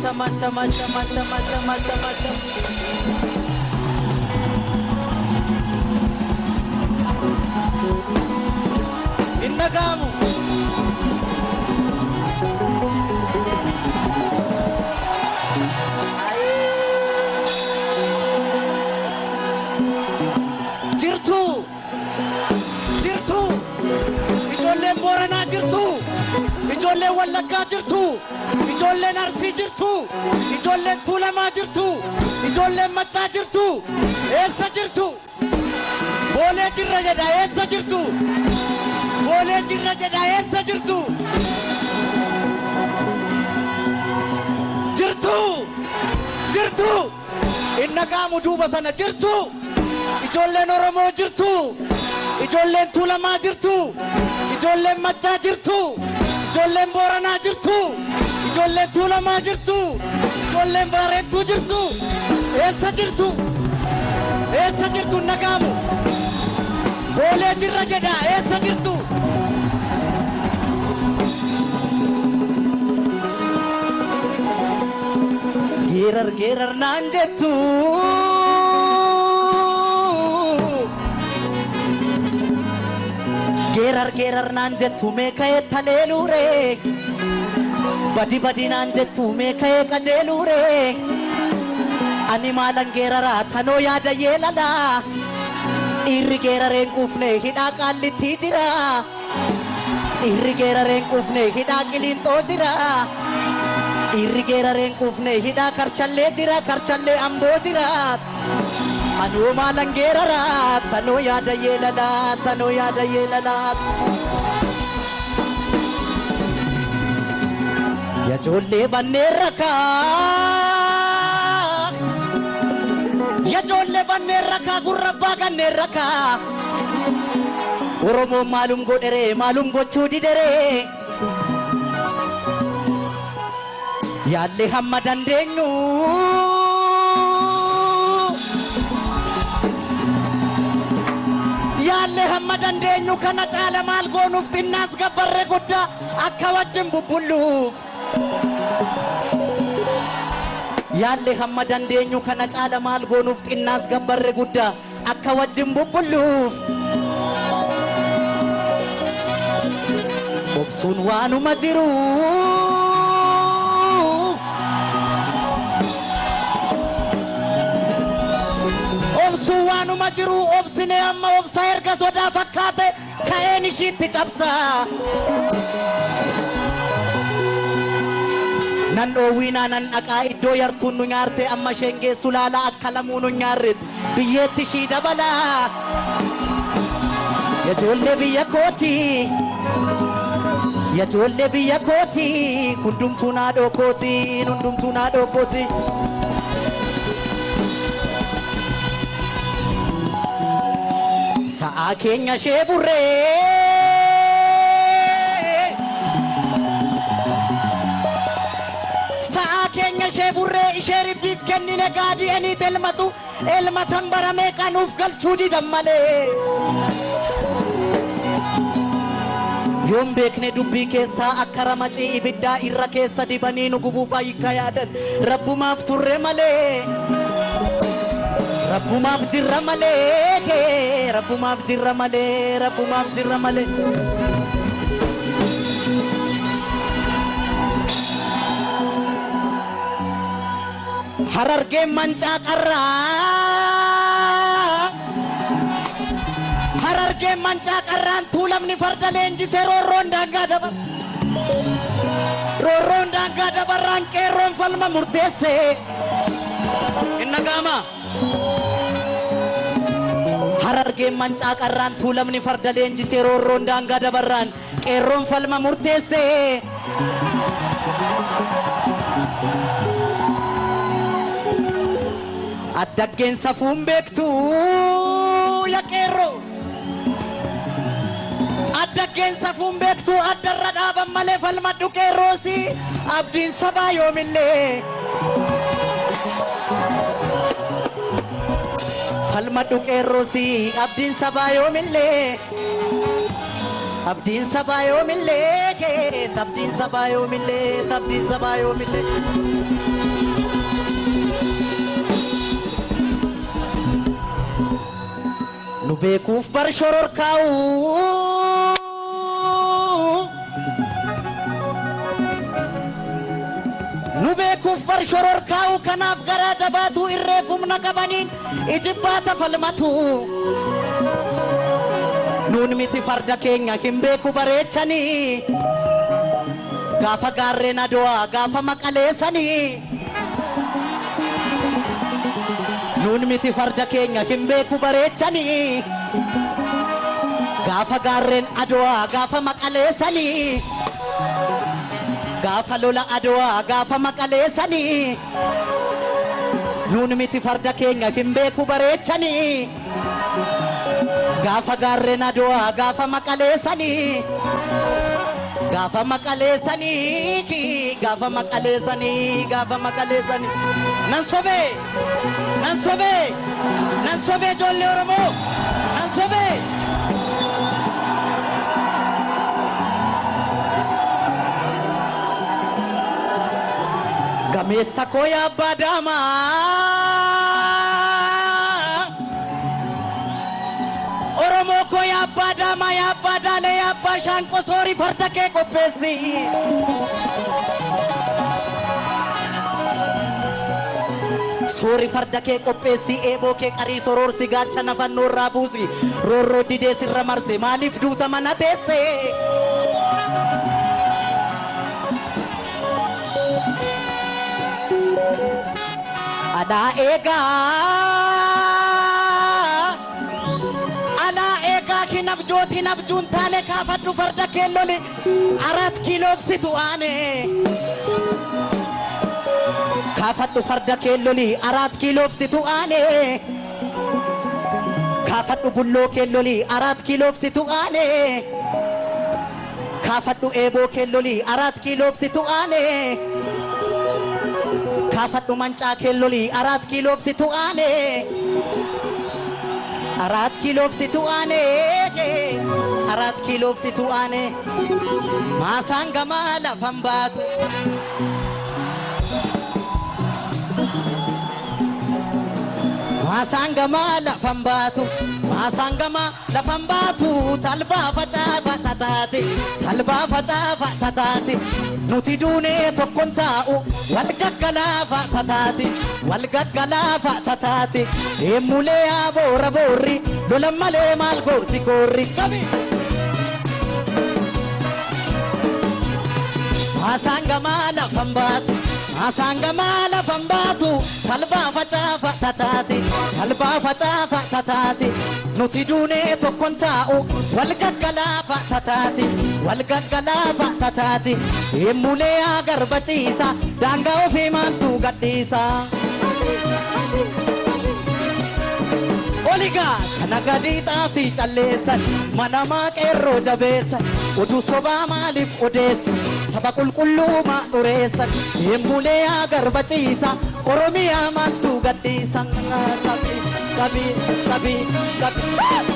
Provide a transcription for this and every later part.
Sama sama sama sama sama sama. Inna kamu. Jirtu, jirtu, ijoolleen Booranaa jirtu, ijoolleen Wallaggaa jirtu, ijoolleen Arsii jirtu, ijoolleen Tuulamaa jirtu, ijoolleen Maccaa jirtu, eessa jirtu? Boolee jirra jedha, eessa jirtu? Boolee jirra jedha, eessa jirtu? Jirtu, jirtu, inna qaamu duuba sana jirtu. Ijoolleen Oromoo jirtu, ijoolleen Tuulamaa jirtu, ijoolleen Maccaa jirtu, ijoolleen Booranaa jirtu, ijoolleen Tuulamaa jirtu, ijoolleen Baarentuu jirtu, eessa jirtu? Eessa jirtu nagaamu? Boolee jirra jedha, eessa jirtu? Geerar geerar naan jettu. Geerar geerar naan jettu meeka'ee taleeluure. Badi badi naan jettu meeka'ee qajeeluure. Ani maalan geeraraa tanoo yaada yeelalaa. Dhiirri geerareen quufne hidhaa qaallitti jira. Dhiirri geerareen quufne hidhaa qiliinxoo jira. Dhiirri geerareen quufne hidhaa karchallee jira, karchallee amboo jira. Anuu maalan geeraraa tanoo yaada yeelalaa, tanoo yaada yeelalaa. Yajoollee banneen rakaa, yajoollee banneen rakaa, gurra abbaa ganneen rakaa. Oromoon maalum godheree, maalum gochuu dideree. Yaallee hamma dandeenyu. Yaallee hamma dandeenyu kana caala maal goonuuf xinnaas gabbarree guddaa akka wajjin bubbulluuf. Yaallee hamma dandeenyu kana caala maal goonuuf xinnaas gabbarree guddaa akka wajjin bubbulluuf. Obsuun waanuma jiru. Obsuun waanuma jiru, obsinee amma obsaa erga sodaa fakkaate ka'een ishiitti cabsaa. Nan dhoowwiinaa nan dhaqaa iddoo yartuun nu nyaarte amma isheen geessu laalaa akka lamuu nu nyaarretti biyyeetti ishii dabalaa. Yajoollee biyya kooti, yajoollee biyya kooti, hundumtuu naadhoo kooti, hundumtuu naadhoo kooti. Sa'aa keenya ishee burree. Sa'aa keenya ishee burree ishee ribbiif kennine gaadii eniit elmatu elmatan baramee qanuuf galchuu didan malee. Yoon beekne dubbii keessaa akka ramacii ibiddaa irra keessa dibanii nu gubuuf ayikka yaadan rabbumaaf turre malee. Rabbumaaf jirra malee, rabbumaaf jirra malee, rabbumaaf jirra malee. Harargeen mancaa qarraa, harargeen mancaa qarraan tuulamni farda leenjisee roorroon daangaa dabar. Roorroon daangaa dabarraan qeerroon falma murteesse. Inna gaama. Harargeen mancaa qarraan tuulamni farda leenjisee roorroon daangaa dabarraan qeerroon falma murteessee. Addaggeen safuun beektu yaa qeerroo. Addaggeen safuun beektu addarra dhaaban malee falmadhu qeerroosi abdiin sabaa yoomillee. Falmadhu qeerroosi abdiin sabaa yoomillee. Abdiin sabaa yoomillee abdiin sabaa yoomillee abdiin sabaa yoomillee. Nu beekuuf bar shororkaa'u. Nu beekuuf bar shororkaa'u kanaaf garaa jabaatu irreef humna qabaniin ijibbaata falmatu. Nuun miti farda keenya hin beeku bareechanii gaafa gaarreen Adowaa gaafa maqaleessanii. Nuun miti farda keenya hin beeku bareechanii gaafa gaarreen Adowaa gaafa maqaleessanii. Gaafa lola Adowaa gaafa maqaleessanii. Nuun miti farda keenya hin beeku bareechanii gaafa gaarreen Adowaa gaafa maqaleessanii. Gaafa maqaleessanii gaafa maqaleessanii gaafa maqaleessanii. Nan sobee nan sobee nan sobee ijoollee Oromoo nan sobee. Gameessa koo yaa abbaa daamaa. Oromoo koo yaa abbaa daamaa yaa abbaa daalee yaa abbaa shaanqoo soorii farda kee qopheessi. Soori farda kee qopheessi eeboo kee qarii soroorsi gaachana fannoo irraa buusi roorroo didee sirra marse maaliif duuta mana teesse. Alaa eegaa alaa eegaa hin abjooti hin abjuun taane kaafadhu farda kee loli 4 kiiloof situ aane. Kaafadhu farda kee loli 4 kiiloof situ aane. Kaafadhu bulloo kee loli 4 kiiloof situ aane. Kaafadhu eeboo kee loli 4 kiiloof situ aane. Kaafadhu mancaa kee loli 4 kiiloof situ aane. 4 kiiloof situ aane. 4 kiiloof situ aane. Maasaan gamaa lafan baatu. Maasaan gamaa lafan baatu. Maasaan gamaa lafan baatu. Talbaa facaafa tataate. Talbaa facaafa tataate. Nuti duunee tokkoon taa'u wal gaggalaafa tataate. Wal gaggalaafa tataate. Eemulee yaa boora boorri lola malee maal gooti koorri. Qabi! Maasaan gamaa lafan baatu. Maasaan gamaa lafan baatu. Talbaa facaafa tataate. Talbaa facaafa tataate. Nuti duunee tokkoon taa'u wal gaggalaafa tataate. Wal gaggalaafa tataate. Eemulee yaa garba ciisa daangaa ofii maaltu gadhiisa. Oligaa kana gadi xaafii calleessan manamaa qeerroo jabeessan oduu sobaa maaliif odeessu saba qulqulluu maa xureessan. Eemulee yaa garba ciisa Oromiyaa maaltu gadhiisa. Qabi qabi qabi qabi.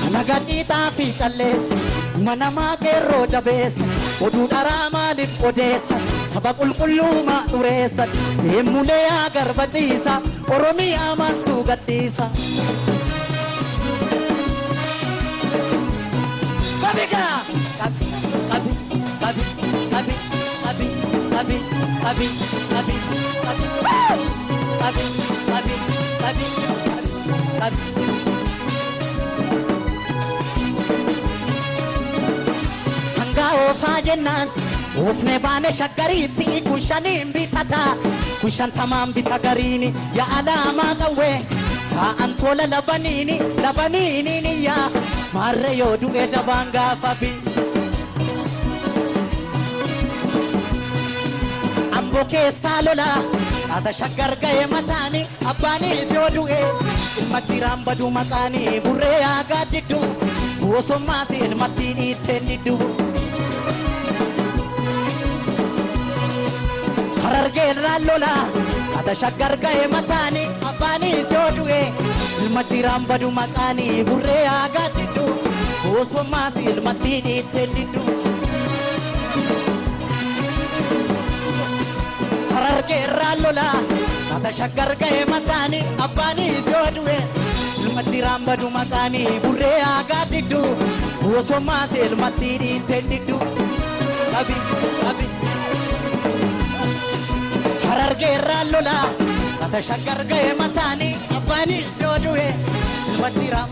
Kana gadi xaafii calleessan manamaa qeerroo jabeessan oduu dharaa maaliif odeessan saba qulqulluu maa xureessan. Eemulee yaa garba ciisa Oromiyaa maaltu gadhiisa. Qabigaa qabi qabi qabi qabi qabi qabi qabi qabi qabi qabi qabi qabi. Sangaa oofaa jennaan oofne baane shaggariitti kun shaniin bitata kun shantamaan bita gariini yaa alaamaa qawwee Taa'an tola labaniini labaniini niyyaa maarre yoo du'e jabaan gaafa bi. Amboo keessaa lola haata shaggar ga'e mataani abbaanis yoo du'e ilma jiraan badu maqaani burree aagaa diddu bosommaas ilmatti dhiitteen diddu. Harargee irraan lola haata shaggar ga'e mataani abbaanis yoo du'e ilma jiraan badu maqaani burree aagaa diddu bosommaas ilmatti dhiitteen diddu. Harargee irraan lola haata shaggar ga'e mataani abbaanis yoo du'e ilma jiraan badu maqaani burree aagaa diddu bosommaas ilmatti dhiitteen diddu. Qabi qabi. Harargee irraan lola haata shaggar ga'e mataani abbaanis yoo du'e ilma jiraan